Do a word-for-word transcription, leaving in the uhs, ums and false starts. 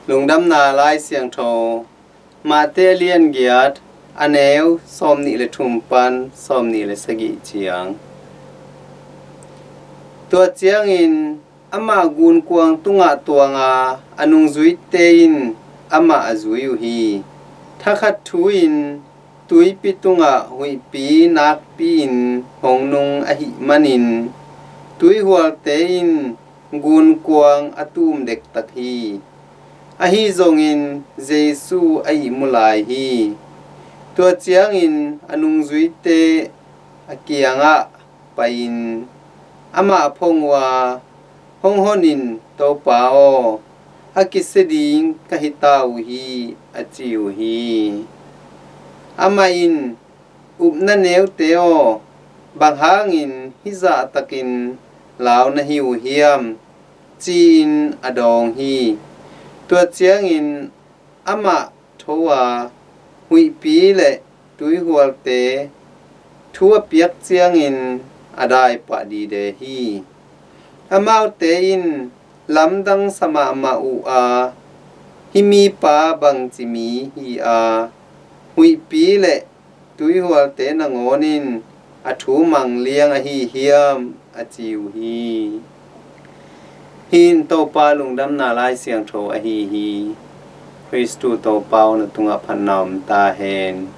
Lungdamna Lai Siangtho, Mate a lian giat, a neu sawmnih le thum pan sawmnih le sagih ciang. Tua ciangin amah gunkuang tungah tuanga a nungzuite in amah a zui uh hi. Thakhat thu-in tuipi tungah huihpi nakpi-in hong nung ahih manin tuihualte in gunkuang a tum dektak hi. Ahi zongin Jesu a ihmu lai hi. Tua ciangin a nungzuite a kiangah pai-in amah a phong uh a, "Hong hon in, Topa aw, a kisia ding ka hita uh hi," a ci uh hi. Amah in, "Upna neute aw, bang hangin hih zahtakin lau na hi uh hiam?" ci-in a dawng hi. Tua ciangin amah tho a, huihpi le tuihualte thu a piak ciangin a daipah dide hi. Amaute in lamdang sa mahmah uh a, "Hih mipa bangci mi hi a, huihpi le tuihualte nangawn in a thu mang liang ahi hiam?" a ci uh hi. Hih in Topa Lungdamna Lai Siangtho ahi hi. Khristu Topa aw, na tungah phatna om ta hen.